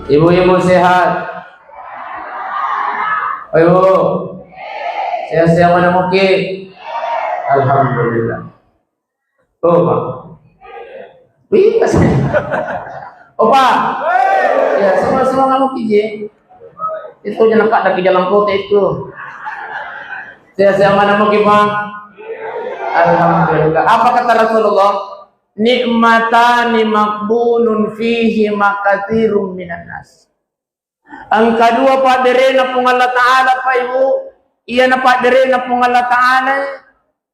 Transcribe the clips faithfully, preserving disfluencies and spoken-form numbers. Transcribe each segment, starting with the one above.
Ibu-ibu sehat? Oh, Ibu. Sehat-sehat mana muki? Alhamdulillah. Oh, Pak. Wih, kasih. Oh, Pak. Ya, semua-semua kamu kiji. Itu jangan kak dari jalan kota itu. Sehat-sehat mana muki, Pak? Alhamdulillah. Apa kata Rasulullah? "Nikmatani makbunun fihi makatirun minan nas." Engka dua pabberena Puang Allah Ta'ala, Pak Ibu. Iyana pabberena Puang Allah Ta'ala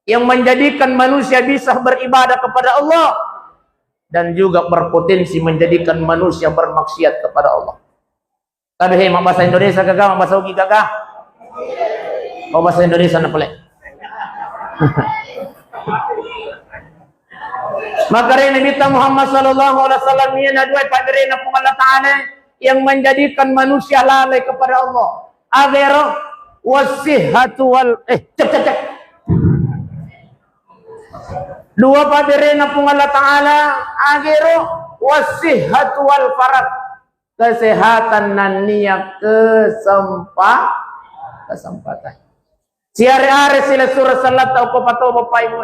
yang menjadikan manusia bisa beribadah kepada Allah dan juga berpotensi menjadikan manusia bermaksiat kepada Allah. Tapi hei, mabbahasa Indonesia gaga, mabbahasa Ugi gaga? Oh, bahasa Indonesia na pole. Makanya Nabi kita Muhammad sallallahu alaihi wasallam, iyana dua pabberena Puang Allah Ta'ala yang menjadikan manusia lalai kepada Allah. Agero, wasihatu wal, eh, cek, cek, cek. Dua pabberena Puang Allah Ta'ala, agero, wasihatu wal farag. Kesehatan nennia kesempa-, kesempatan. Siare-are silessureng selletta okko patoa, Bapak Ibu.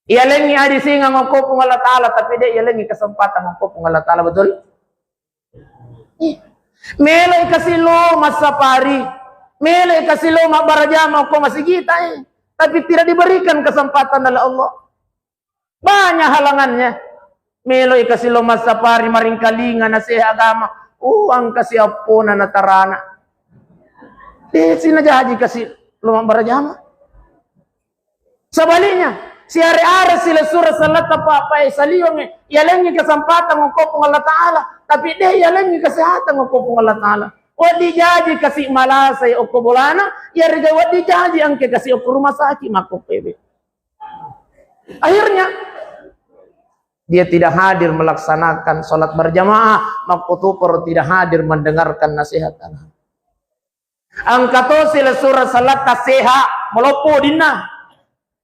Iyalengngi adisingeng okko Puang Allah Ta'ala, tapi de' iyalengngi kesempatan okko Puang Allah Ta'ala, betul? Ih. Meloi kasi lo massapari, meloi kasi lo mabbarajama okko masigita, eh. Tapi tidak diberikan kesempatan oleh Allah. Banyak halangannya. Meloi kasi lo massapari, maringkalinga naseha agama, uang kasi appona natarana. Desi najaji kasi lo mabbarajama. Sebaliknya, siare-are silessureng selletta pa-, pae saliweng, iyalengngi kesempatan okko Puang Allah Ta'ala, tapi de' iyalengngi kesehatan okko Puang Allah Ta'ala. Wedding jaji kasi malasai okko bolana, iyarega wedding jaji engka kasi okko rumah sakit makko pebe. Akhirnya, dia tidak hadir melaksanakan sholat berjamaah, makkutuparo tidak hadir mendengarkan nasihat agama. Engka to silessureng selletta seha, maloppo dinna.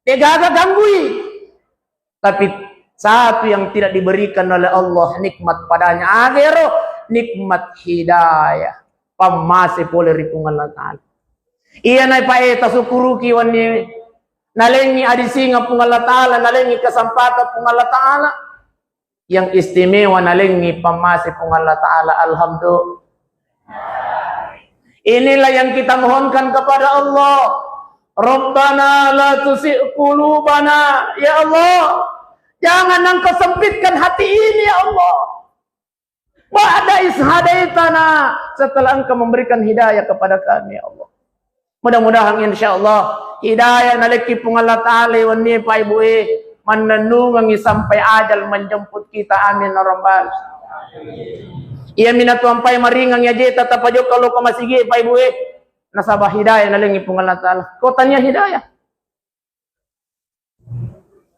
Degaga ganggui. Tapi satu yang tidak diberikan oleh Allah, nikmat padanya, agero nikmat hidayah. Pammase pole ri Puang Allah Ta'ala. Iyana pae tasukkuruki wenni nalengngi adisingeng Puang Allah Ta'ala, nalengngi kesempatan Puang Allah Ta'ala. Yang istimewa nalengngi pammase Puang Allah Ta'ala. Alhamdulillah. Inilah yang kita mohonkan kepada Allah. Rabbana la tuzigh qulubana. Ya Allah, jangan engkau sempitkan hati ini, ya Allah. Ba'da iz hadaitana, setelah Engkau memberikan hidayah kepada kami, ya Allah. Mudah-mudahan, insya Allah, hidayah nalekki Puang Allah Ta'ala wenni, Pak Ibu, eh, mannennungengi sampai ajal menjemput kita. Amin, ya Rabbal. Iya minatu ampai maringang ya jeta tapajokka loko masigi, Pak Ibu, eh. Nasaba hidayah nalengi Puang Allah Ta'ala. Kau tanya hidayah.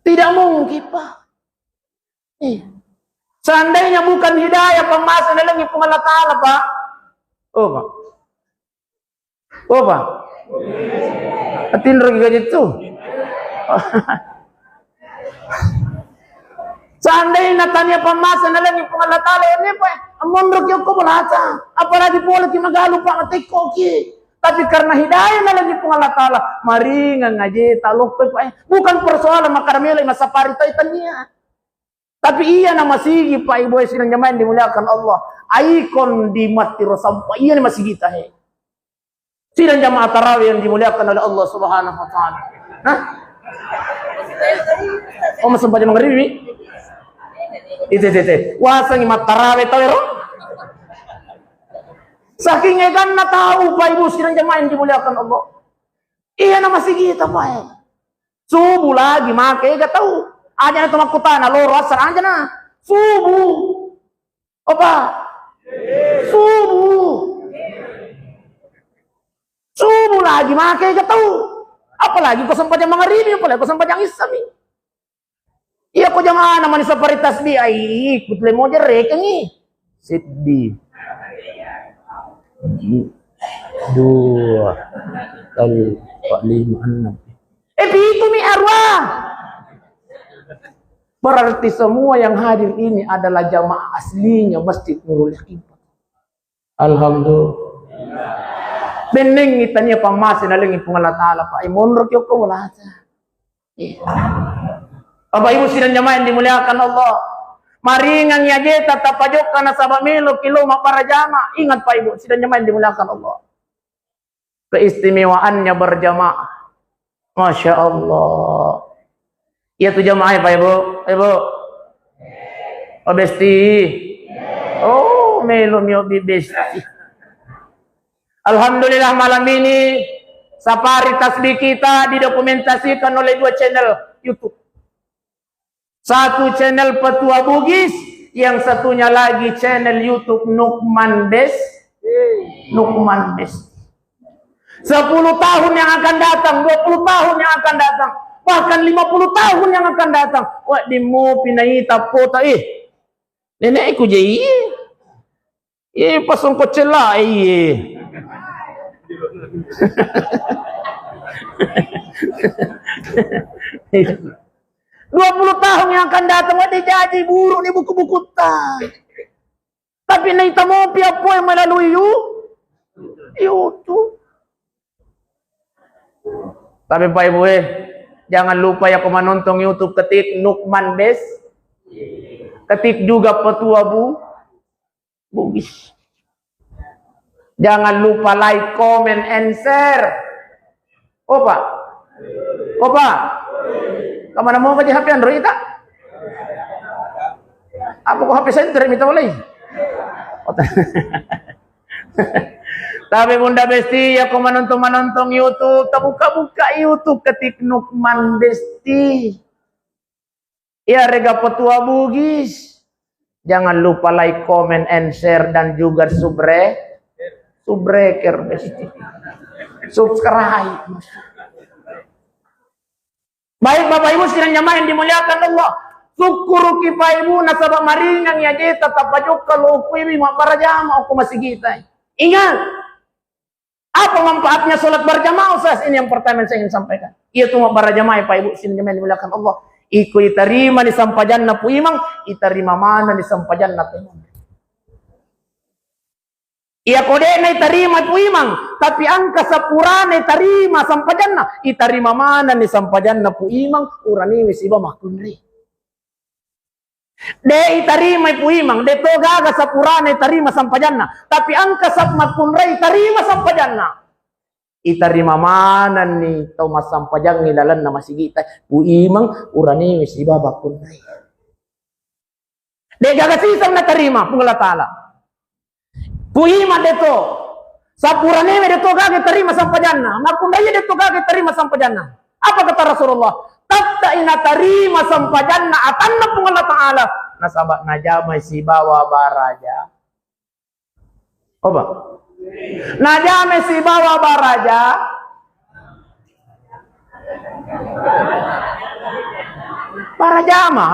Tidak mungkin, Pak. Iya. Seandainya bukan hidayah, pammase nalengi Puang Allah Ta'ala, Pak. Oh, Pak. Oh, Pak. Atinro gaji tu. Seandainya tania pammase nalengi Puang Allah Ta'ala, ya, ini, Pak. Amonro ki okko bolaca. Apalagi pole ki magalu, Pak, matekko ki. Tapi karena hidayah nalengi Puang Allah Ta'ala, maringang aje ta lokko, Pak, eh. Bukan persoalan makkada melo massapari toi tania. Tapi iya na masigi, Pak Ibu, sidang jamaah yang dimuliakan Allah. Ikon di mattiro sampah, iya na masigi tahe. Sidang jamaah tarawih yang dimuliakan oleh Allah Subhanahu wa Ta'ala. Hah? Oh, masempajang magrib mi? Ite, ite, ite. Wasangi mattarawe tau ero. Saking eganna tau, Pak Ibu, sidang jamaah yang dimuliakan Allah. Iya na masigi ta, Pak, eh. Subuh lagi make ega tau. Aja na to makkutana loro asar aja na. Subuh. Apa? Subuh. Subuh lagi make ega tau. Apalagi ko sempajang mangaribi, apalagi ko sempajang isami. Iya ko jamaah na mani sapari tasbih, ai ikut le mo jerekengi. Seddi. Dua. Telu, empat, lima, enam. Eh, pitu mi arwah. Berarti semua yang hadir ini adalah jamaah aslinya Masjid Nurul Yakin. Alhamdulillah. Bennengngi tania pammase nalengngi Puang Allah Ta'ala, Pak. Eh, monro ki okko bolata. Iya. Bapak Ibu sidang jamaah yang dimuliakan Allah. Maringang ya jeta tapajokka nasaba melo ki lo mabbara jama. Ingat Pak Ibu sidang jamaah yang dimuliakan Allah. Keistimewaannya berjamaah. Masya Allah. Iya tu jamaah ya, Pak Ibu. Ibu. Oh, besti. Oh, melo mio bi besti. Alhamdulillah, malam ini safari tasbih kita didokumentasikan oleh dua channel YouTube. Satu channel Petua Bugis, yang satunya lagi channel YouTube Nukman Bes, Nukman Bes. Sepuluh tahun yang akan datang, dua puluh tahun yang akan datang, bahkan lima puluh tahun yang akan datang. Wah, di mopi naita pota, eh. Nenekku je, iya. Iya, pas songkok cella, iya. Dua puluh tahun yang akan datang, wah, dijaji buruk di buku-buku ta. Tapi naita mopi apa yang melalui you-, YouTube. Tapi Pak Ibu, eh, jangan lupa ya, kau menonton YouTube, ketik Nukman Bes, ketik juga Petua Bu, Bugis. Jangan lupa like, comment, and share. Opa. Opa. Kamana mau kaji H P Android ta? Apa ko H P center mita mulai? Tapi Bunda Besti, ya ko manontong-manontong YouTube, tabuka-buka YouTube, ketik Nukman Besti. Iya, rega Petua Bugis. Jangan lupa like, comment, and share, dan juga subre-, subscribe, Besti. Subscribe. Baik, Bapak Ibu sidang jamaah yang dimuliakan Allah. Syukuruki Pak Ibu nasaba maringang ya jeta tapajokka lo kuiwi mabbara jama okko masigita. Ingat, apa manfaatnya sholat berjamaah, Ustaz? Ini yang pertama yang saya ingin sampaikan. Iya tu mabbara jamaah, Pak Ibu sidang jamaah yang dimuliakan Allah. Iko itarima ni sampajanna Pu Imang, itarima mana ni sampajanna Pu Imang. Iya ko de' naitarima Pu Imang, tapi engka sapurana itarima sampajanna, itarima manenni sampajanna Pu Imang, uraniwi siba makkunrai. De' itarimai Pu Imang, de' to gaga sapurana itarima sampajanna, tapi engka sap makkunrai itarima sampajanna. Itarima manenni tau massampajangngi lalenna masigita, Pu Imang, uraniwi siba makkunrai. De' gaga siseng natarima Puang Allah Ta'ala. Pu Imang de' to. Sapuranewe de' to gaga tarima sampajanna. Makkunrai de' to gaga tarima sampajanna. Apa kata Rasulullah? Tette'i natarima sampajanna atanna Puang Allah Ta'ala. Nasaba najamai sibawa baraja. Apa? Najamai sibawa baraja. Para jama?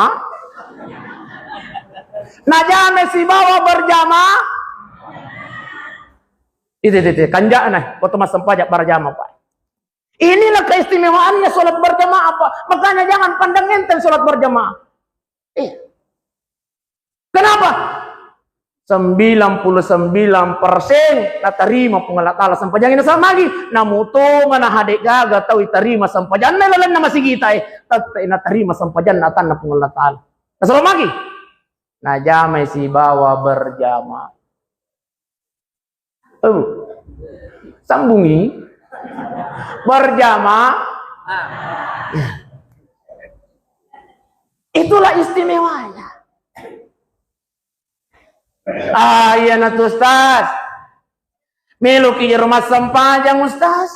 Najamai sibawa berjamaah. Itu, itu, itu. Kanja'na, waktu massempajang para jama, Pak. Inilah keistimewaannya sholat berjamaah, Pak. Makanya jangan pandang enteng sholat berjamaah. Iya. Kenapa? Sembilan puluh sembilan persen natarima Puang Allah Ta'ala sampajangnge nasaba magi. Namu to mana hade' gaga tau itarima sampajanna lalenna masigitae, tette'i natarima sampajanna atanna Puang Allah Ta'ala. Nasaba magi. Najamai sibawa berjamaah. Oh. Sambungi. Berjamaah. Itulah istimewanya. Ah, iya na tu, Ustaz. Meloki jero massempajang, Ustaz.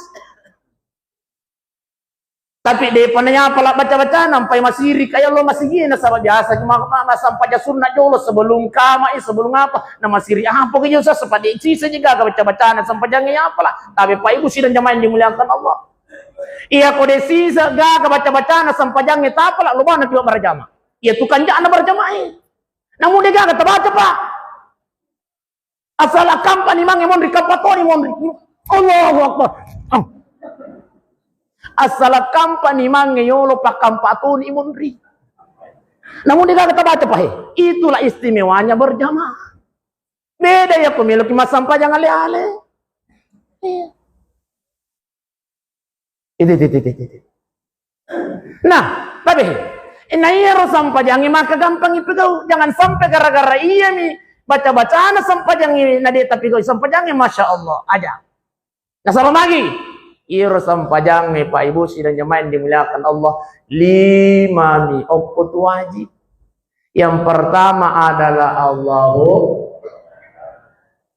Tapi de'pa nayapala baca-baca, nampai masiri kaya lo masigi, nasaba biasa cuma ma-, ma-, massempajang sunna jolo sebelum kamai, sebelum apa. Na masiri apa ke jolo, Ustaz, sapa de' sisa je gaga baca-bacana sempajangnge yapala. Tapi Pak Ibu sidang jamaah yang dimuliakan Allah. Iya ko de' sisa gaga baca-bacana sempajangnge tapala, lo bana tiba berjamaah. Iya tu kanja'na berjamaah. Namu de' gaga tabaca, Pak. Asal akkampa ni mange monri, kampa toni monri. Allahu Akbar. Ah. Asal akkampa ni mange yolo, pakkampa toni monri. Namu de' gaga tabaca, Pak, he. Itulah istimewanya berjamaah. Beda iya ko meloki massempajang ale-ale. Iya. Itu, itu, itu, itu, itu. Nah, tapi na iyaro sempajangnge maka gampang ipegau. Jangan sampai gara-gara iyami baca-bacana sempajangnge na de' tapegau sempajangnge, masya Allah aja. Nasaba magi iyaro sempajangnge, Pak Ibu sidang jamaah yang dimuliakan Allah, lima mi okko tu wajib. Yang pertama adalah Allahu,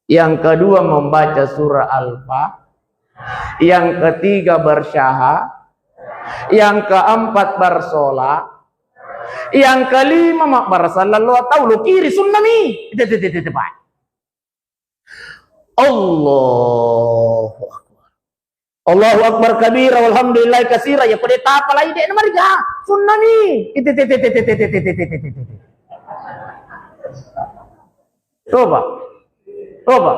yang kedua membaca surah Al-Fa, yang ketiga bersyaha, yang keempat bersola, yang kelima mak bersalah lo tau lo kiri sunnami. Tete, tete, tete, Pak. Allahu Akbar. Allahu Akbar kabira, walhamdulillah kasira. Ya ko de' tapalai de' namariga. Sunnami. Iti, ti, ti, ti. Coba. Coba.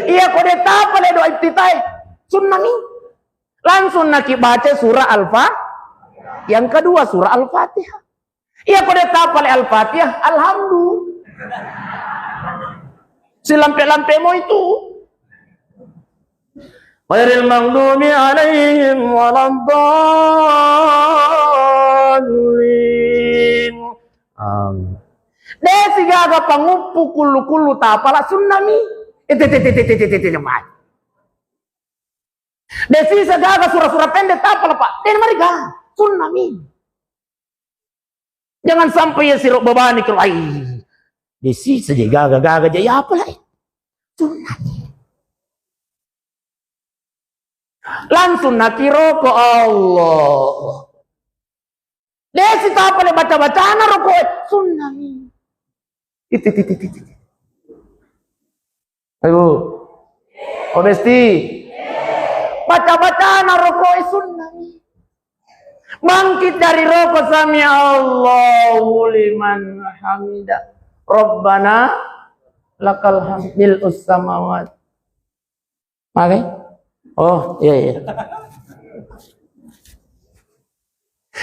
Iya ko de' tapalai doa iftitah. Sunnami. Langsung naki baca surah Al-Fa-, yang kedua surah Al-Fatihah. Iya ko de' tapale Al-Fatihah, alhamdu. Silampe-lampe mo itu. Ghairil maghdubi alaihim waladdallin. Amin. De' sigaga panguppu kullu-kullu tapala sunnami. Ete, te, te, te, mai. De' sisa gaga sura-sura pendek tapala, Pak. De' namariga. Sunnami. Jangan sampai ya siro babani kalau ai. De' sisa je gaga-gaga je ya apa lai. Sunnah. Langsung naki roko Allah. De' si tapale baca-bacana roko, eh, sunnah. Iti, iti, iti, iti. Ayo. Onesti. Baca-bacana roko, eh, sunnah. Bangkit dari roko, sami Allahu liman hamida. Rabbana lakal hamd mil'us samawat. Oke? Oh, iya, iya.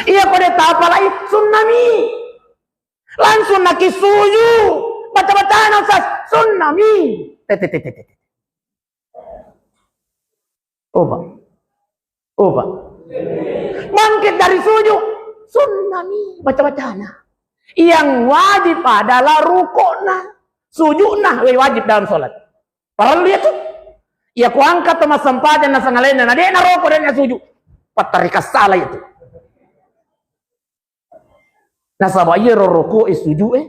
Iya, ko de' tapalai sunnami. Langsung naki suju. Baca-bacana, Ustaz, sunnami. Te, te, te, te, te. Oh, Pak. Oh, Pak. Bangkit dari sujud, sunnami baca-bacana. Yang wajib adalah rukukna, sujudna, wajib dalam sholat. Parellu ya tu. Ya ku angkat tu massempajang na sangalenna, na de' na roko, de' na sujud. Pattarika salah itu. Nasaba iyaro ruku e, sujud e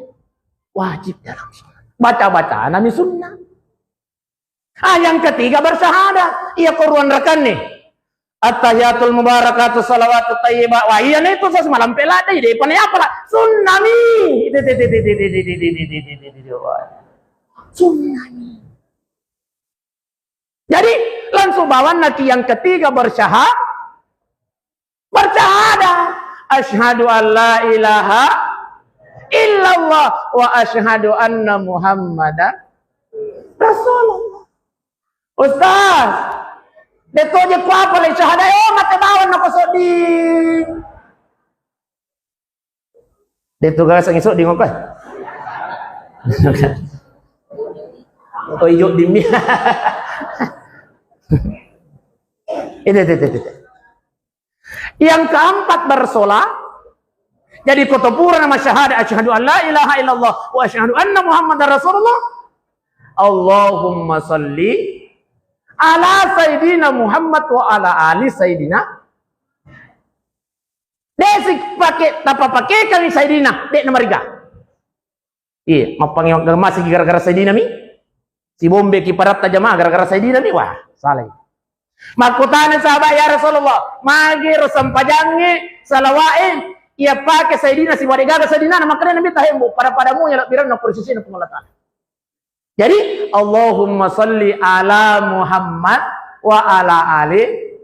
wajib dalam sholat. Baca-bacana mi sunnah. Ah, yang ketiga bersyahadat. Iya ko ruang rakanni. Attahiyatul mubarakatu salawatut thayyibah. Wah, iya ne tu sas malampe ladde, de' pane apa lah. Sunnami. Sunnami. Jadi, langsung bawanna ki yang ketiga bersyaha-, bersyahadat. Asyhadu an la ilaha illallah wa asyhadu anna Muhammadan Rasulullah. Ustaz, de' to je kuapalai syahadat, oh, mate bawanna ko sodding. De' tu gaga sangi sodding, oke? Oh, ijo dimmi. Itu, itu, itu, itu. Yang keempat bersola. Jadi ko to pura nama syahadat asyhadu an la ilaha illallah wa asyhadu anna Muhammadar Rasulullah. Allahumma salli ala Sayyidina Muhammad wa ala ali Sayyidina. De' si pake, tapapake kami Sayyidina, de' namariga. Iya, mappangewa masigi gara-gara Sayyidina mi. Si bombe ki paratta jamaah gara-gara Sayyidina mi. Wah, salah. Makkutana sahabat, "Ya Rasulullah, magi ro sempajangnge, salawa'e, iya pake Sayyidina sibawa de' gaga Sayyidina?" Na makkeda Nabi, "Tahembo, pada-pada muya labbiranna posisina Puang Allah Ta'ala." Jadi, Allahumma salli ala Muhammad wa ala ali.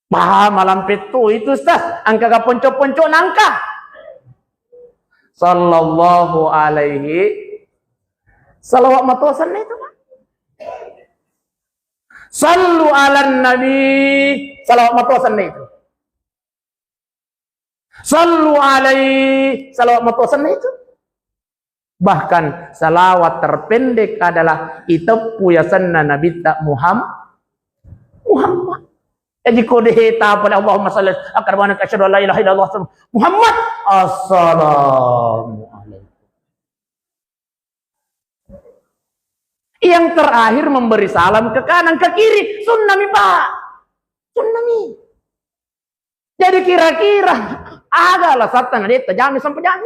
Bah, malampe tu itu, Ustaz. Angka ga ponco-ponco nangka. Sallallahu alaihi. Salawat matoa senna itu, Pak. Sallu ala nabi. Salawat matoa senna itu. Sallu alaihi, salawat matoa senna itu. Bahkan salawat terpendek adalah iteppu yasenna Nabitta Muham-, Muhammad. Jadi ko de tapalai Allahumma salli akbar wa asyhadu an la ilaha illallah Muhammad, assalamualaikum. Yang terakhir memberi salam ke kanan, ke kiri, sunnah mi, Pak. Sunnah mi. Jadi kira-kira aga alasatta na de' tajama sempajang.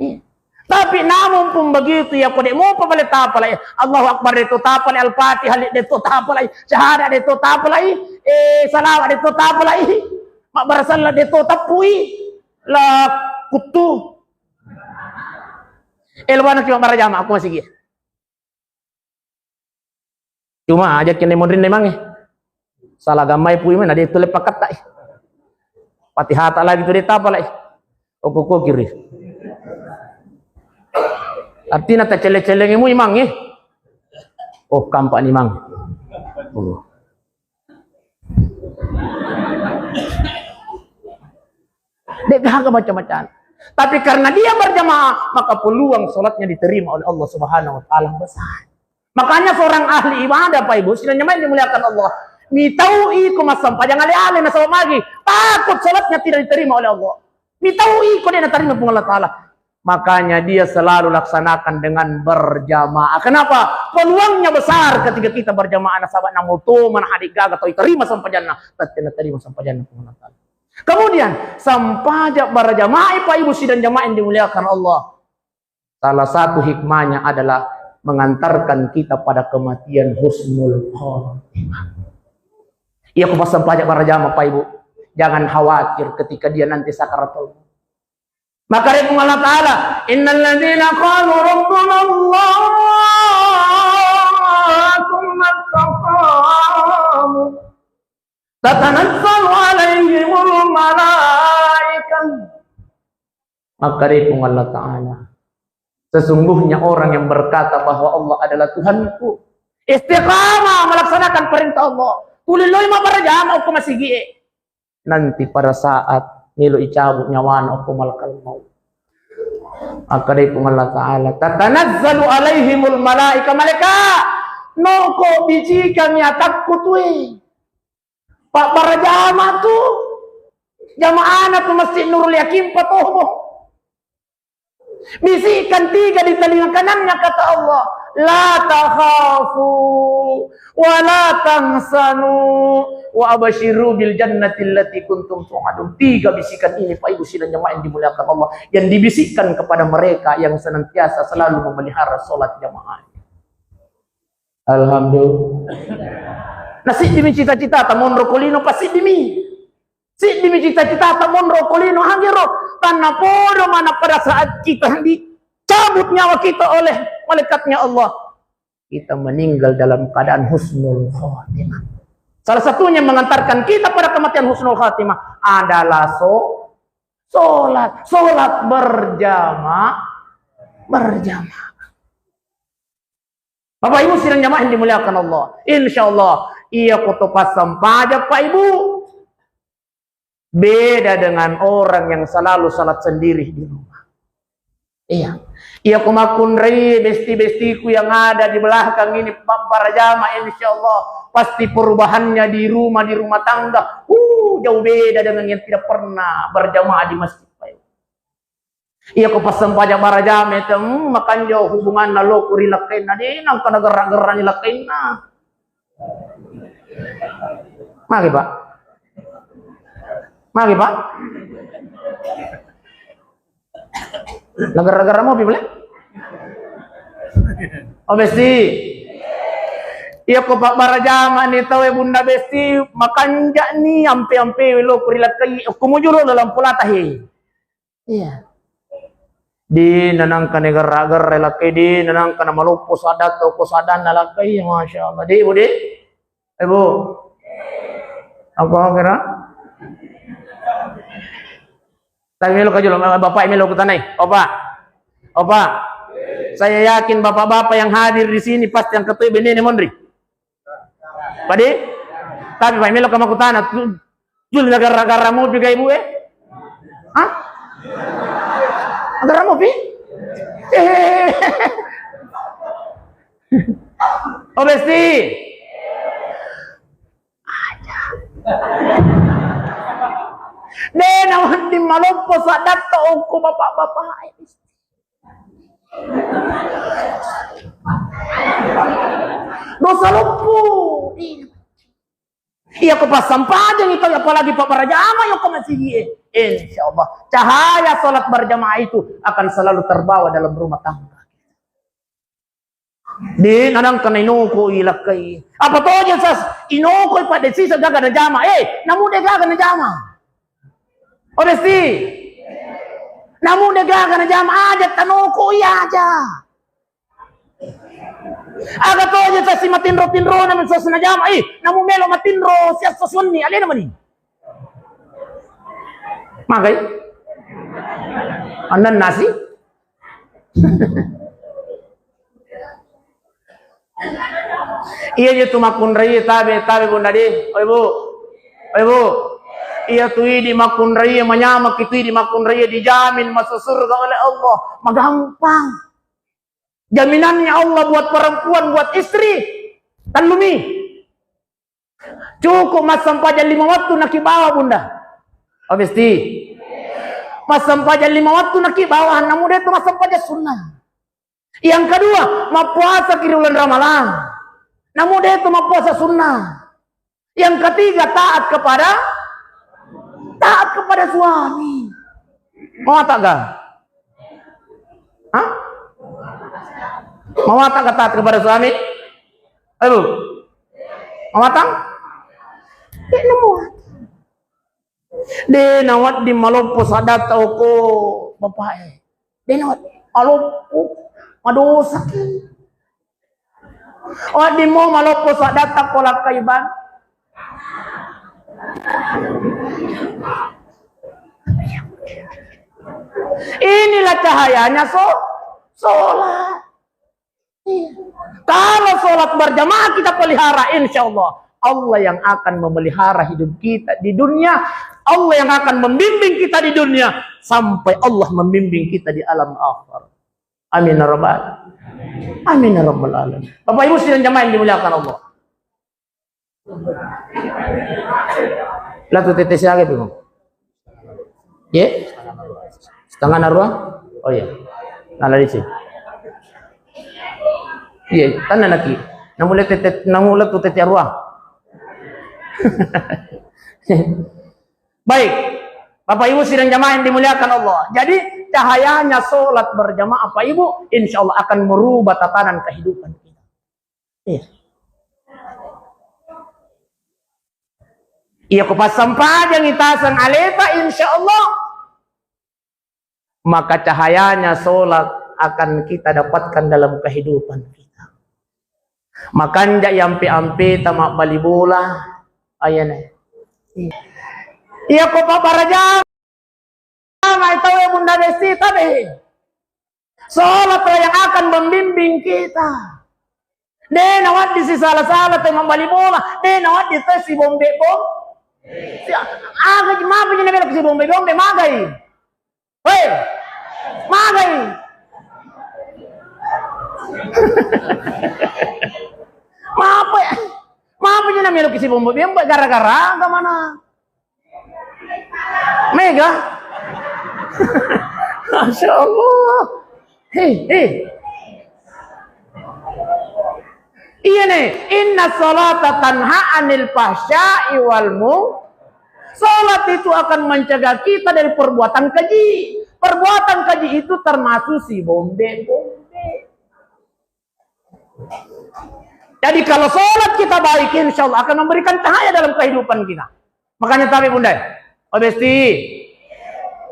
Iya. Tapi namun pun begitu, ya ko de' mopa pale tapalai Allahu Akbar, de' to tapalai Al-Fatihah, de' to tapalai syahadat, de' to tapalai, eh, salawat, de' to tapalai mabbarasallang, de' to teppui la kuttu. Eh, luwana ki mabbara jama, aku masigi. Cuma aja kene monrinna imangnge. Salah gammai pui mana de' tulle pakattai. Fatihata lagi tu de' tapalai. Okko-okko kiri. Artinya tak celeng-celengi mu imangnge. Oh, kampak ni mang. Oh. De' gaga macam-macam. Tapi karena dia berjamaah, maka peluang sholatnya diterima oleh Allah Subhanahu wa Ta'ala besar. Makanya seorang ahli ibadah, Pak Ibu, sidang jamaah yang dimuliakan Allah, mitau'i ko massempajang ale-ale nasaba magi, takut sholatnya tidak diterima oleh Allah. Mitau'i ko de' natarima Puang Allah Ta'ala. Makanya dia selalu laksanakan dengan berjamaah. Kenapa? Peluangnya besar ketika kita berjamaah, nasaba namoto mana hadik gaga tau terima sempajanna, tette naterima sempajanna Puang Allah Ta'ala. Kemudian, sempajang berjamaah, Pak Ibu sidang jamaah yang dimuliakan Allah. Salah satu hikmahnya adalah mengantarkan kita pada kematian husnul khotimah. Iya, ko massempajang berjamaah, Pak Ibu, jangan khawatir ketika dia nanti sakaratul maut. Makkedai Puang Allah Ta'ala, "Innal ladzina qalu rabbuna Allah, tsumma istaqamu, tatanazzalu 'alaihimul malaikah." Makkedai Puang Allah Ta'ala, sesungguhnya orang yang berkata bahwa Allah adalah Tuhanku, istiqamah melaksanakan perintah Allah, tuli lao i mabbara jama okko masigi'e, nanti pada saat melo icabut nyawana okko malakal maut, makkedai Puang Allah Ta'ala, "Tatanazzalu 'alaihimul malaikah." Malaika, noko bicikang atakku tui. Pabbara jama tu jamaahna tu Masjid Nurul Yakin Patobo. Bisikan tiga di telinga kanannya, kata Allah, "La takhafu wa la tahzanu wa absyiru bil jannati allati kuntum tu'adun." Tiga bisikan ini, Pak Ibu sidang jamaah yang dimuliakan Allah, yang dibisikkan kepada mereka yang senantiasa selalu memelihara sholat jamaah. Alhamdulillah. Nah, siddimi cita-citata monro ko lino, pasiddimi. Siddimi cita-citata monro ko lino, hagero. Karena podo mana pada saat kita dicabut nyawa kita oleh malaikatnya Allah, kita meninggal dalam keadaan husnul khotimah. Salah satunya mengantarkan kita pada kematian husnul khotimah adalah so-, sholat. Sholat berjamaah, berjamaah. Bapak Ibu sidang jamaah yang dimuliakan Allah, insya Allah, iya ko to passempajang, Pak Ibu, beda dengan orang yang selalu salat sendiri di rumah. Iya. Iya ko makkunrai besti-bestiku yang ada di belakang ini, mabbara jama, insya Allah, pasti perubahannya di rumah, di rumah tangga, uh, jauh beda dengan yang tidak pernah berjamaah di masjid, Pak Ibu. Iya ko passempajang bara jama itu, hmm, makanjo hubunganna loku ri lakkainna, de nangka nagerra-gerrani lakkainna. Magi, Pak? Magi, Pak? Nagerra-gerra mopi pole? Oh, besti. Iya ko pabbara jama ni tau e, Bunda Besti, makanjani ampe-ampe loku ri lakkai, okko mujuro dalam pulata he. Iya. De nanangka nagerra-gerra lakkai, de nanangka namaloppo saddatto ko saddanna lakkai, iya, Masya Allah. De, Bu, de? Eh, Bu. Apa kira? Tapi melo kajolo, Bapak melo kutanai. Opa. Opa. Saya yakin bapak-bapak yang hadir di sini pasti yang ketua bene monri. Pade? Tapi Pak, melo ka makutana, tu-, tu nagarra-garra mopi ka ibu e? Hah? Nagarra mopi? Oh, Besti. Aja. De' nawedding maloppo saddatta okko bapak-bapak. Dosa loppo. Iya, ko passampajang itu, apalagi pabbarajama yokko masigi e. Insya Allah, cahaya salat berjamaah itu akan selalu terbawa dalam rumah tangga. De' nadangka na inoko i lakkai. Apa toja sas inoko i pada sisa gaga najama. Eh, namu de' gaga najama. Oh, Besti. Namu de' gaga najama, aja tanoko i aja. Aga toja sas matinro-tinro na sas najama. Eh, namu melo matinro sias sas wenni. Alena mani. Magai. Andan nasi. Iya je tu makkunrai tabe, tabe Bunda di. Oi Bu. Oi Bu. Iya tu idi makkunrai, manyamaki tu idi makkunrai, dijamin masuk surga oleh Allah. Magampang. Jaminannya Allah buat perempuan, buat istri. Tellumi. Cukup massempajang lima waktu nakibawa, Bunda. Oh, Besti. Massempajang lima waktu nakibawa, namu de' tu massempajang sunnah. Yang kedua, mappuasa ki ri uleng Ramalang. Namu de' tu mappuasa sunnah. Yang ketiga, taat kepada, taat kepada suami. Mau tak ga? Hah? Mau tak ga taat kepada suami? Ayo. Mawatang? De' namuat. De' nawedding maloppo saddatta okko bapak e. De' nawedding maloppo. Madosaki. Wedding mo maloppo saddatta ko lakkai bang. Inilah cahayanya so, sholat. Iya. Kalau sholat berjamaah kita pelihara, insya Allah, Allah yang akan memelihara hidup kita di dunia, Allah yang akan membimbing kita di dunia, sampai Allah membimbing kita di alam akhir. Amin ya rabbal, amin ya rabbal alamin. Bapak Ibu sidang jamaah yang dimuliakan Allah. Latu tette siaga pi, Bang? Ye? Setengah narua? Oh iya. Nala disi. Iya, tanna naki. Namula tette, namula tu tette arua. Baik. Bapak Ibu sidang jamaah yang dimuliakan Allah. Jadi cahayanya sholat berjamaah Pak Ibu, insya Allah akan merubah tatanan kehidupan kita. Iya. Iya, ko passampajang itaseng aleta, insya Allah, maka cahayanya sholat akan kita dapatkan dalam kehidupan kita. Makanja yampe-ampe ta mabbali bola, ayana. Iya, ko pabaraja mai tau e Bunda Besti, tabe. Sholat yang akan membimbing kita. De nawaddi sisala-sala te mambali bola, de nawaddi te sibombe-bombe. Aga mapa je nabela sibombe-bombe, magai. Hei. Magai. Mapa, mapa je nabela sibombe-bombe gara-gara aga mana? Mega? Masya Allah. Hei, hei. Iya ne, inna salata tanha anil fahsya'i wal mung-, salat itu akan mencegah kita dari perbuatan keji. Perbuatan keji itu termasuk si bombe-bombe. Jadi kalau sholat kita baik, insya Allah akan memberikan cahaya dalam kehidupan kita. Makanya tabe Bunda. Oh Besti,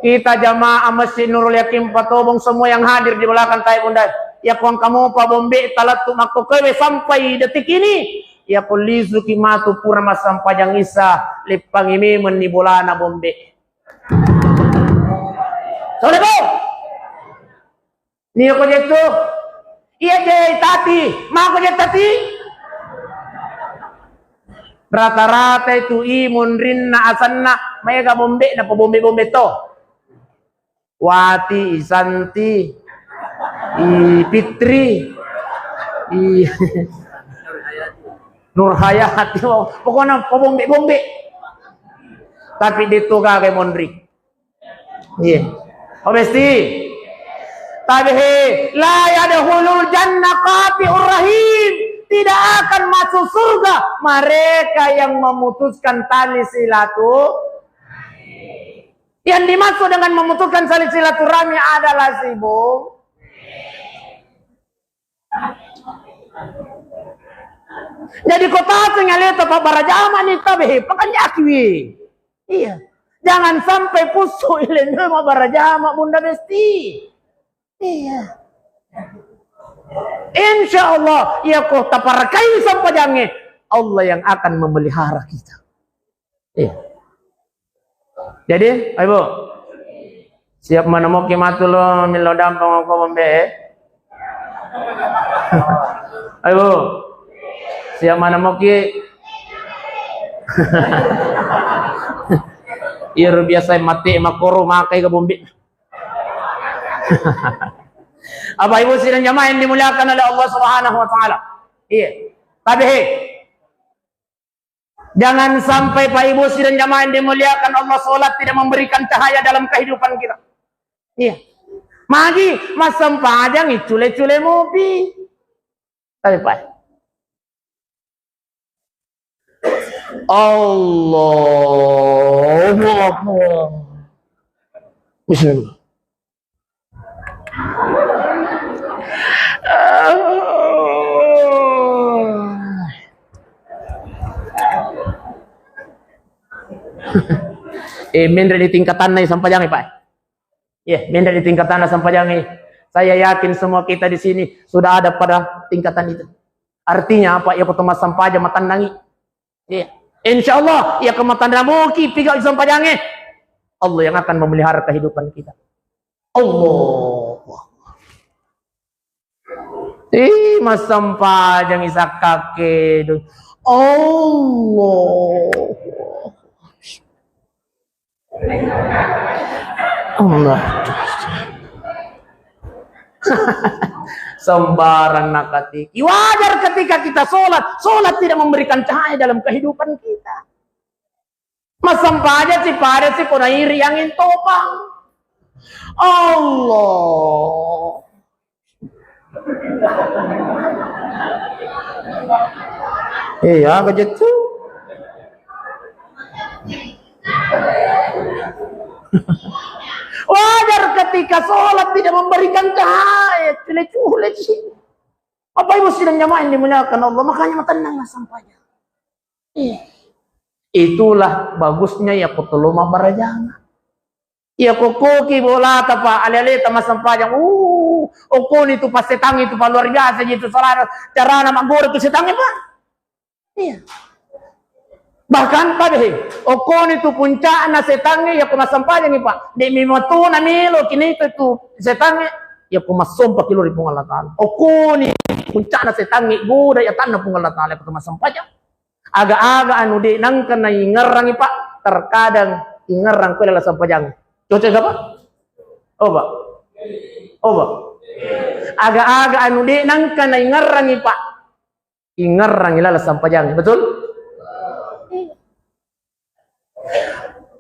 kita jamaah Masjid Nurul Yakin Patobong, semua yang hadir di belakang tabe Bunda. Ya kuang kamu pa bombe talattu makkokewe sampai detik ini. Ya ko lisu ki matu pura massampajang isa, leppangi memenni bolana bombe. Assalamualaikum. Nio ko jettu? Iya je tati, mako je tati? Rata-rata itu i monrinna asanna, maega bombe na pabombe-bombe to. Wati, Isanti. I Fitri, i Nur Hayati, pokoknya pabombe-bombe. Tapi de' to gaga monri. Iya. Oh, besti. Tapi he, la yadkhulul jannah qati'ur rahim. Tidak akan masuk surga mereka yang memutuskan tali silaturahmi. Yang dimaksud dengan memutuskan tali silaturahmi adalah sibuk. Jadi kota tu nyaleta pabbarajama ni tabe he, pakanjaki wi. Iya. Jangan sampai pusu ilendo mabbarajama bunda besti. Iya. Insya Allah, ya ko taparakai sampajangnge, Allah yang akan memelihara kita. Iya. Jadi, ayo, Bu. Siap manamoki matu lo millau dampeng ko bombe, eh? Ayo, Bu. Siap manamoki. Iyaro biasa mate makoro makai ke bombe. Apa Ibu sidang jamaah yang dimuliakan oleh Allah Subhanahu wa taala. Iya. Tapi he, jangan sampai Pak Ibu sidang jamaah yang dimuliakan Allah, sholat tidak memberikan cahaya dalam kehidupan kita. Iya. Magi massempajang icule-cule mopi. Tapi Pak. Allahu Akbar. Bismillah. Eh, menre di tingkatanna sampajangnge, Pak. Iya, menre di tingkatanna sampajangnge. Saya yakin semua kita di sini sudah ada pada tingkatan itu. Artinya apa? Ya, ko to massempajang matennangi. Iya. Insya Allah, ya, ko matennangi moki piga sampajangnge, Allah yang akan memelihara kehidupan kita. Allah. Ih, massempajang isakkake. Allah. Allah. Sembarang nakatiki. Wajar ketika kita sholat, sholat tidak memberikan cahaya dalam kehidupan kita. Massempajang si pada si ko nairi angin topang. Allah. Iya, begitu. Wajar ketika sholat tidak memberikan cahaya, cule-cule sih. Apa Ibu sidang jamaah yang dimuliakan Allah, makanya matennang sampajangnge. Iya. Itulah bagusnya ya ko to lo mabbarajama. Iya, kokkoki bolata, Pak, ale-aleta massempajang. Uh, okkoni tu passetang itu, Pak, luar biasa itu salah carana maggore tu setangnge, Pak. Iya. Bahkan, Pak, deh, okkoni tu puncakna setangnge, ya ko massempajangi, Pak. De' mi matona melo kini itu, itu setangnge, ya ko massompa ki lao ri Puang Allah Taala. Okkoni puncakna setangnge, goda ya tanna Puang Allah Taala, ya ko massempajang. Aga-aga anu de' nengka naingerrangi, Pak, terkadang ingerrang ko laleng sampajang. Cocok gak, Pak? Oh, Pak. Oh, Pak. Aga-aga anu de' nengka naingerrangi, Pak, ingerrangi laleng sampajang. Betul?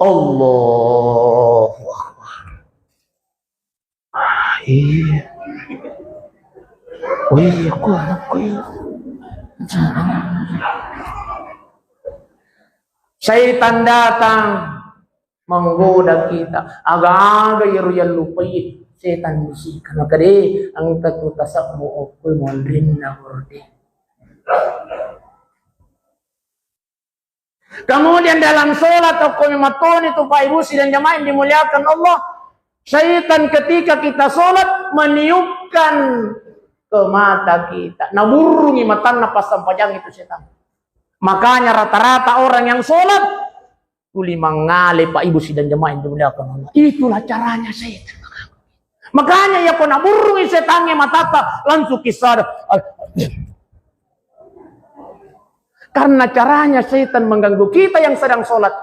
Allahu Akbar. Ah, iya. Oh iya, ku anakku iya. Syaitan datang menggoda kita. Aga-aga iyaro yallupai setan bisikan. Maka de' engka tu tasabbu okko monrinna horde. Kemudian dalam sholat, okko mematoni tu Pak Ibu sidang jamaah yang dimuliakan Allah. Syaitan ketika kita sholat meniupkan ke mata kita. Naburrungi matanna passampajang itu setan. Makanya rata-rata orang yang sholat tuli mangale Pak Ibu sidang jamaah yang dimuliakan Allah. Itulah caranya setan. Makanya ya ko naburrungi setangnge matata langsung kisada. Karena caranya setan mengganggu kita yang sedang sholat.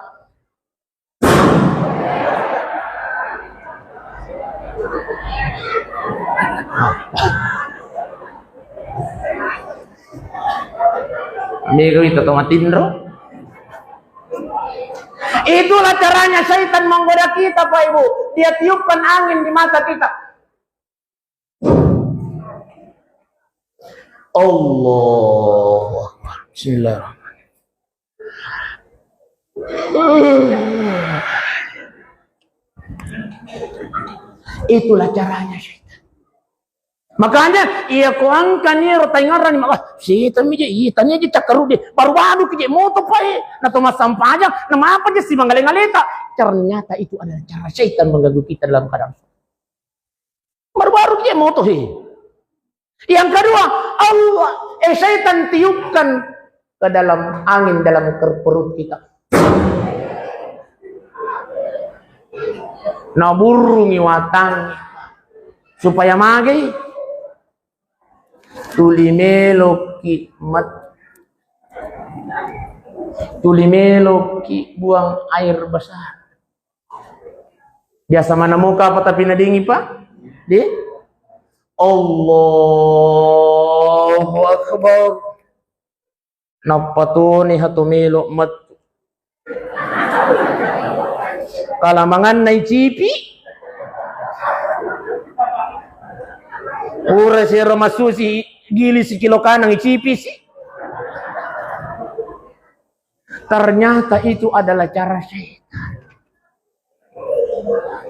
Mega wita to matinro. Itulah caranya syaitan menggoda kita, Pak Ibu. Dia tiupkan angin di mata kita. Allahu Akbar. Bismillahirrahmanirrahim. Itulah caranya syaitan. Makanya, iya ko angkani ro taingarrani, wah, setang mi je, iya tania je cakkarudde, baru-baru ki je moto pae, na to massempajang, na mapa je si mangale-ngaleta. Ternyata itu adalah cara syaitan mengganggu kita dalam keadaan. Baru-baru ki je moto he. Yang kedua, Allah, eh, syaitan tiupkan ke dalam angin dalam ker-, perut kita. Naburrungi watang supaya magai. Tuli meloki mat-, tuli meloki buang air besar. Biasa mana muka apa tapi nadingi, Pak? Di Allahu Akbar. Nappa toni hatu melo mettu. Kalamanganna icipi. Pura sero masusi gili sikilo kanang icipi si. Ternyata itu adalah cara setan.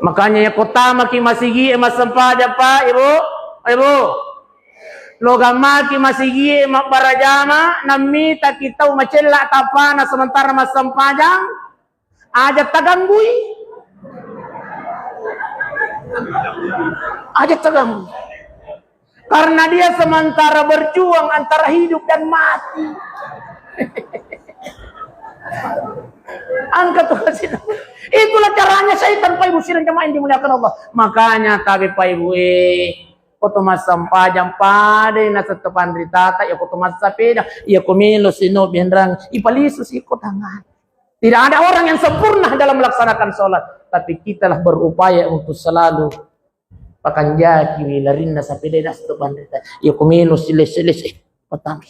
Makanya ya kota maki masigi e massempajang, Pak, Ibu, Ibu. Lo gammaki masigi e mabbarajama, namita ki tau macella tapana sementara massempajang, aja taganggui. Aja taganggui. Karena dia sementara berjuang antara hidup dan mati. Angkat tuh sini. Itulah caranya syaitan, Pak Ibu sidang jamaah yang dimuliakan Allah. Makanya tabe Pak Ibu, eh, koto massempajang pada nasetta panritata, ya koto massapeda, ya ko melo sino bianrang, ipalisu siko tangan. Tidak ada orang yang sempurna dalam melaksanakan sholat, tapi kitalah berupaya untuk selalu pakanjaki wi larinna sapedai das tu bandita. Iya ko melo siles-siles, eh, petang.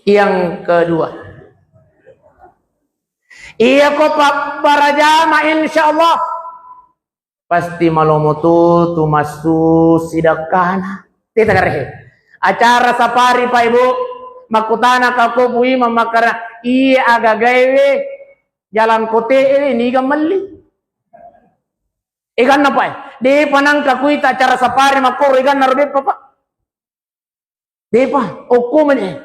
Yang kedua, iya ko pabbarajama, insya Allah pasti malomo tu tu massu sidakkana. Teta karehe. Acara safari, Pak Ibu, makkutana kako pui mamakara iya agagaewe jalan kote ewe niga melli. Eganna, Pak, depa nangka kuita acara safari makkoro, eganna ro beppa, Pak. Depa, okko meni.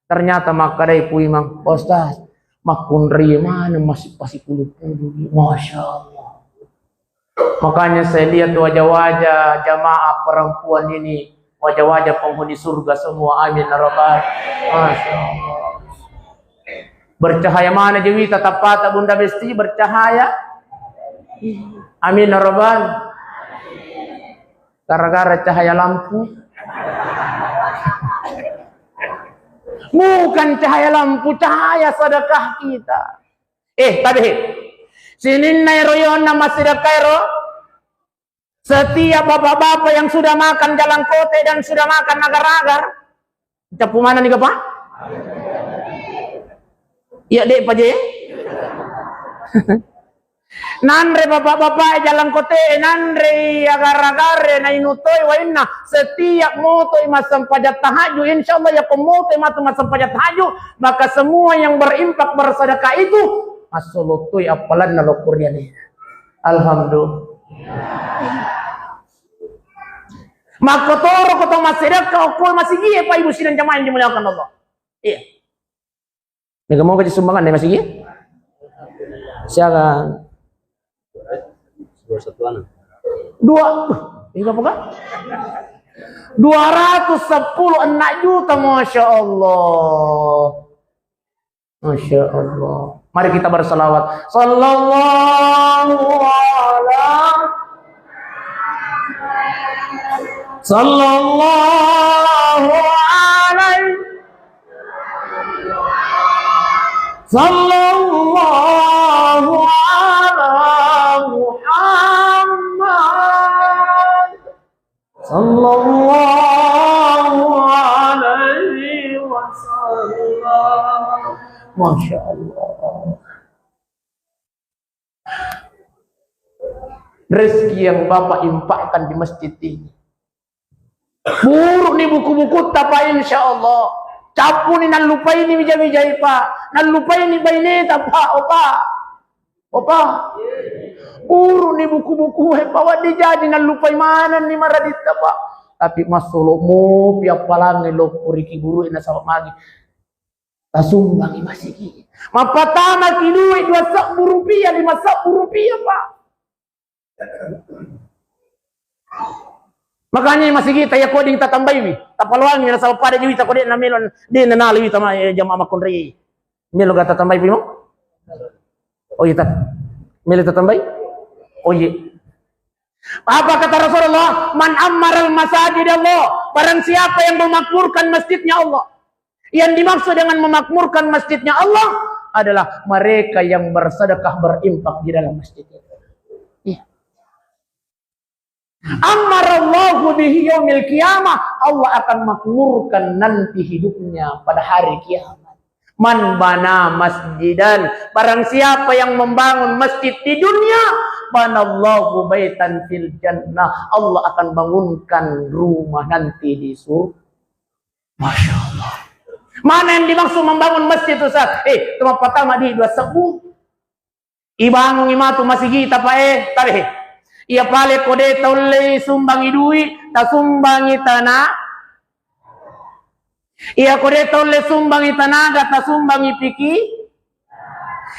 Ternyata makkadai Pu Imang, "Pak Ustaz, makkunrai maneng masipasi pulu-pulu." Masya Allah. Makanya saya lihat wajah-wajah jamaah perempuan ini, wajah-wajah penghuni surga semua. Amin ya rabbal. Masya Allah. Bercahaya mana Dewi, tatapata Bunda Besti bercahaya. Amin ya rabbal. Gara-gara cahaya lampu. Bukan cahaya lampu, cahaya sedekah kita. Eh, tabe. Sininna ero yonna massedekah ero. Setiap bapak-bapak yang sudah makan jalangkote dan sudah makan agar-agar, cappu mana nih, Pak? Iya, dek, Pak J. Nanre bapak-bapak jalangkote, nanre agar-agar, na inutoi wainna. Setiap motoi massempajang tahajud, insya Allah ya ko motoi matu massempajang tahajud, maka semua yang berinfak bersedekah itu massolotoi appalanna lokoriane. Alhamdulillah. Makkotoro ko to massedekka okko masigie, Pak Ibu sidang jamaah yang dimuliakan Allah. Iya. Mega moga sumbangan dari masigi? Siaga? Dua. Iya apa, Kak? Dua ratus sepuluh, enam juta, Masya Allah. Masya Allah. Mari kita bersalawat. Sallallahu ala, sallallahu alaihi, sallallahu ala Muhammad. Masya Allah. Rezeki yang Bapak infakkan di masjid ini. Burukni buku-bukutta, Pak, insya Allah. Cappuni nallupaini wija-wijai, Pak. Nallupaini baineta, Pak. Oh, Pak. Oh, Pak. Burukni buku-buku, eh, Pak. Waddi jadi nallupai manenni maraditta, Pak. Tapi massolo mopi appalangnge loppo ri kiburu e nasaba magi. Tasumbangi masigi. Mappatamaki duit dua sebbu rupiah, lima sebbu rupiah, Pak. Makanya masigi taya koding tatambaiwi, tapaloangi nasaba pada jiwi tako de namelo, de nanaliwi tama, eh, jamaah makunrai. Melo ga tatambaiwi mo? Oh iya, tat-, melo tatambai? Oh iya. Apa kata Rasulullah? "Man ammaral masajid Allah." Barang siapa yang memakmurkan masjidnya Allah. Yang dimaksud dengan memakmurkan masjidnya Allah adalah mereka yang bersedekah, berinfak di dalam masjid itu. Iya. Ammarallahu bihi yaumil qiyamah, Allah akan makmurkan nanti hidupnya pada hari kiamat. "Man bana masjidan," barang siapa yang membangun masjid di dunia, "banallahu baitan fil jannah," Allah akan bangunkan rumah nanti di surga. Masya Allah. Mana yang dimaksud membangun masjid, Ustaz? Eh, cuma pertama di dua sebbu. Ibangungi matu masigita, Pak, eh, tabe. Iya pale ko de taulle sumbangi dui, tasumbangi tanah. Iya ko de taulle sumbangi tanaga, tasumbangi piki.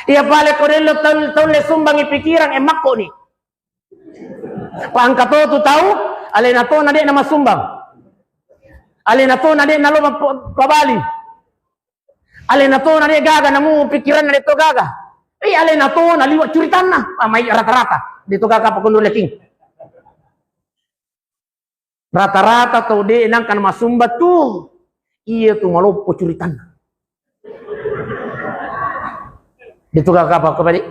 Iya pale ko de lo tau-, taulle sumbangi pikiran, eh, makko ni. Pangka to tu tau, alena to na de na masumbang. Alena to na de na lo pa-, pabali. Alena to na de gaga namu pikiranna de to gaga. Eh, alena to na liwa curitanna. Ah, mai rata-rata. De to gaga apa kondo leking. Rata-rata tau de nangka na masumba tu. Iya tu maloppo curitanna. De to gaga apa ko bali.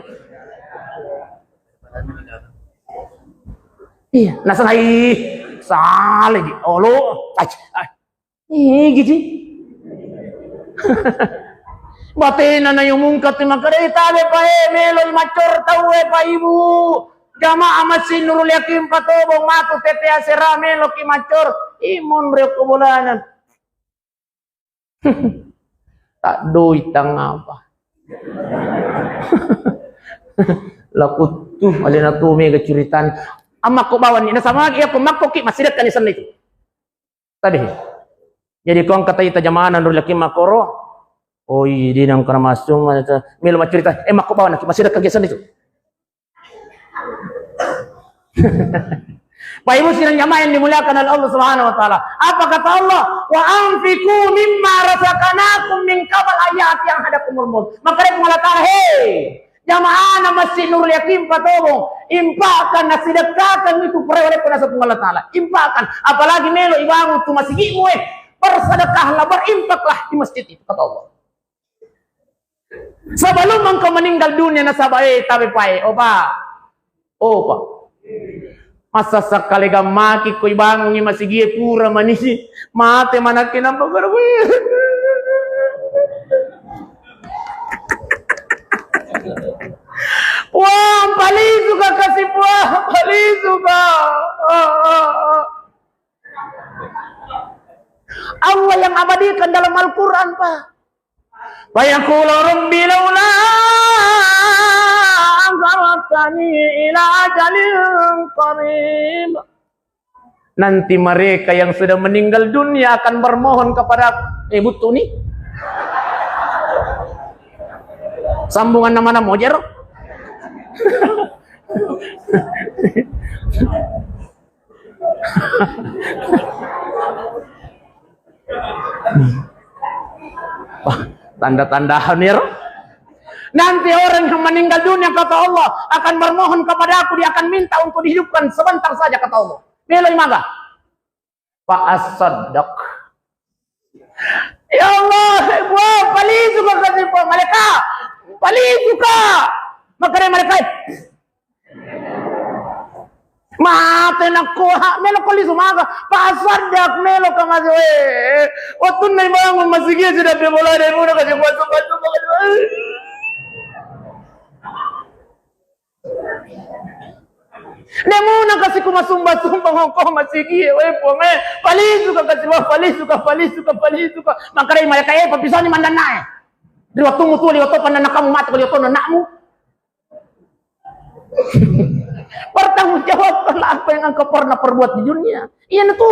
Iya, nasanai sale di olo. Ai, ai. Ih, gitu. Batena na yumungka tu makkeda, "Eh, tabe, Pak, eh, melo maccor tau, eh, Pak, Ibu. Jamaah Masjid Nurul Yakin Patobong matu T P A sera melo ki maccor." Ih, monro ko bolanan. Tak doi tang apa. Lakuttu, alena tu mega curitan. Amma ko bawani, nasaba iya ko makko ki masih dekat ni sana itu. Tabe. Jadi ko engka taita jamaah Nurul Yakin makkoro. Oh iya, di nang kana masuk, melo macurita. Eh, makko bawa naki, masih ada kegiatan itu. Pak Ibu sidang jamaah yang dimuliakan oleh Allah Subhanahu wa Ta'ala. Apa kata Allah? "Wa anfiqu mimma razaqnakum min qabl an ya'tiya ahadakumul maut." Maka dia Allah Ta'ala, "Hei, jamaahna Masjid Nurul Yakin Patobong, infakkan, nasidekkakan itu pura wale pun nasab Allah Ta'ala. Infakkan, apalagi melo ibangun tu masigimu, eh, bersedekahlah, berinfaklah di masjid itu," kata Allah. Sebelum engkau meninggal dunia, nasaba, eh, tabe pae, opa. Opa. Masa sakale gammaki ko ibangungi masigie pura manisi. Mate manakki nampa garabu. Puang, palisuka kasi Puang, palisuka. Ah, ah, ah. Allah yang abadikan dalam Al-Quran, Pak. Fayaqulu rabbi laula akhartani ila ajalin qarib. Nanti mereka yang sudah meninggal dunia akan bermohon kepada, eh, butu ni. Sambungan nama-nama mojero. Wah, tanda-tanda hanir. Nanti orang yang meninggal dunia, kata Allah, akan bermohon kepadaku, dia akan minta untuk dihidupkan sebentar saja, kata Allah. Meloi maga. Fa asaddaq. Ya Allah, gua palisuka kasi Puang. Malaikat, palisuka. Makanya malaikat. Mate nakko, ha, melo ko lisu maga, pasaddak melo ka mase, we. Wattunna ibangun masigi sudah pe bola dai muna kasi kuasu kuasu. Nemuna kasi ku masumba-sumba ngoko masigi, we Puang, eh. Palisu ka kasi, wah, palisu ka, palisu ka, palisu ka. Mangkarai malaika, eh, papisani mandanna, eh. Ri wattumu tua, ri wattu pandanna kamu mate, ko ri wattu anakmu. Pertanggungjawabkanlah apa yang engkau pernah perbuat di dunia. Iya na tu.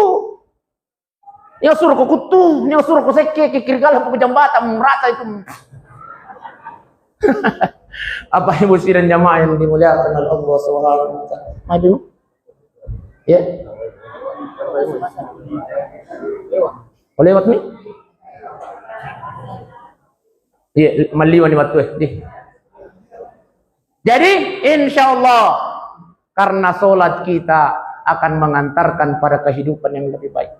Yang suruh kau kutu, yang suruh kau sekke, kiri kalah pokok jambatan, merata itu. Apa ibu sidang jamaah yang dimuliakan oleh Allah Subhanahu wa Ta'ala? Maju. Ya. Oh, lewat nih. Iya, maliwan ni waktu, eh. Di. Jadi, insya Allah, karena sholat kita akan mengantarkan pada kehidupan yang lebih baik.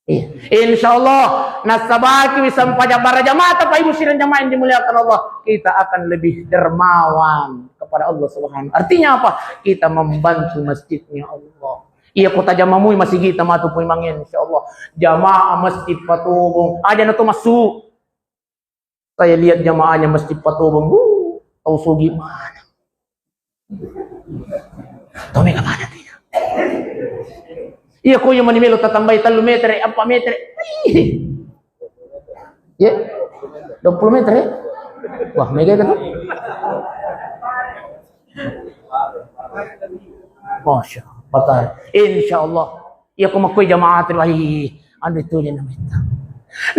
Iya. Insya Allah, nasabaki bisa mpajak para jamaah, Bapak Ibu sidang jamaah yang dimuliakan Allah, kita akan lebih dermawan kepada Allah Subhanahu. Artinya apa? Kita membantu masjidnya Allah. Iya, kota jamamui masih kita matu pui mangin, insya Allah. Jamaah Masjid Patobong, aja na to masuk. Saya lihat jamaahnya Masjid Patobong, wuh, tau sugi mana? Tau mega mana dia? Iya, ko iya mani melo tatambai tellu meter, empat meter. Ih. Ya, dua puluh meter ya? Wah, mega kan tuh? Masya Allah. Insya Allah. Iya, ko makkoi jamaah terbaik. Anu itu dia namanya.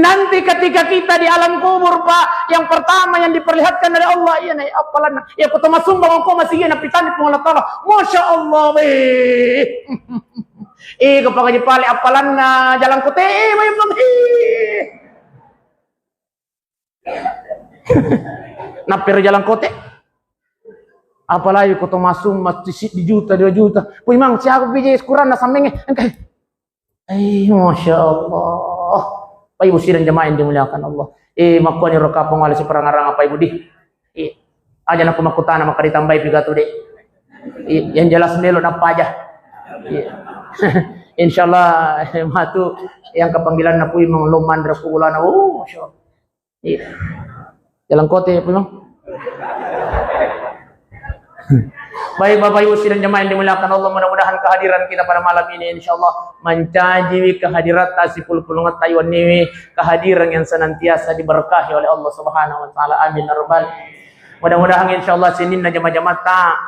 Nanti ketika kita di alam kubur, Pak, yang pertama yang diperlihatkan oleh Allah, iya, naik apalan. Ya, kota masumbang engkau masih iya, napi tani Puang Allah Ta'ala. Masya Allah, weh. Eh, kepala jepale apalanna jalan kote, eh, weh, belum, eh. Nappero jalan kote. Apalagi kota masumba, siddi juta, dua juta. Wih, Mang, siapa biji ukuran na samenge? Engkai. Eh, Masya Allah. Bapak Ibu sidang jamaah yang dimuliakan Allah. Eh, makkuani ro kapang wala siparangarang apa Ibu di. Eh, aja naku makkutana maka ditambahi piga tu, Dek. Eh, yang jelas melo napa aja. Eh. Insya Allah, eh, matu yang kepanggilan naku imang loman reku ulana. Oh, Masya Allah. Iya. Jalan kote ya, Pulang. Baik, Bapak Ibu sidang jemaah yang dimuliakan Allah, mudah-mudahan kehadiran kita pada malam ini, insya Allah, mencaji kehadirat si pulpulungan Taiwan ini, kehadiran yang senantiasa diberkahi oleh Allah Subhanahu wa Ta'ala. Amin ya Rabbal. Mudah-mudahan, insya Allah, sininna jama-jamata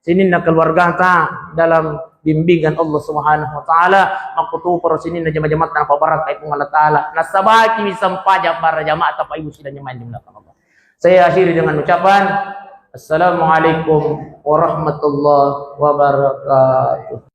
sininna keluargata dalam bimbingan Allah Subhanahu wa Ta'ala, makkutuparo sininna jama-jamata napabarakkai Puang Allah Ta'ala, nasabaki bisa mpaja para jamaah, Bapak Ibu sidang jamaah yang dimuliakan Allah. Saya akhiri dengan ucapan, Assalamualaikum warahmatullahi wabarakatuh.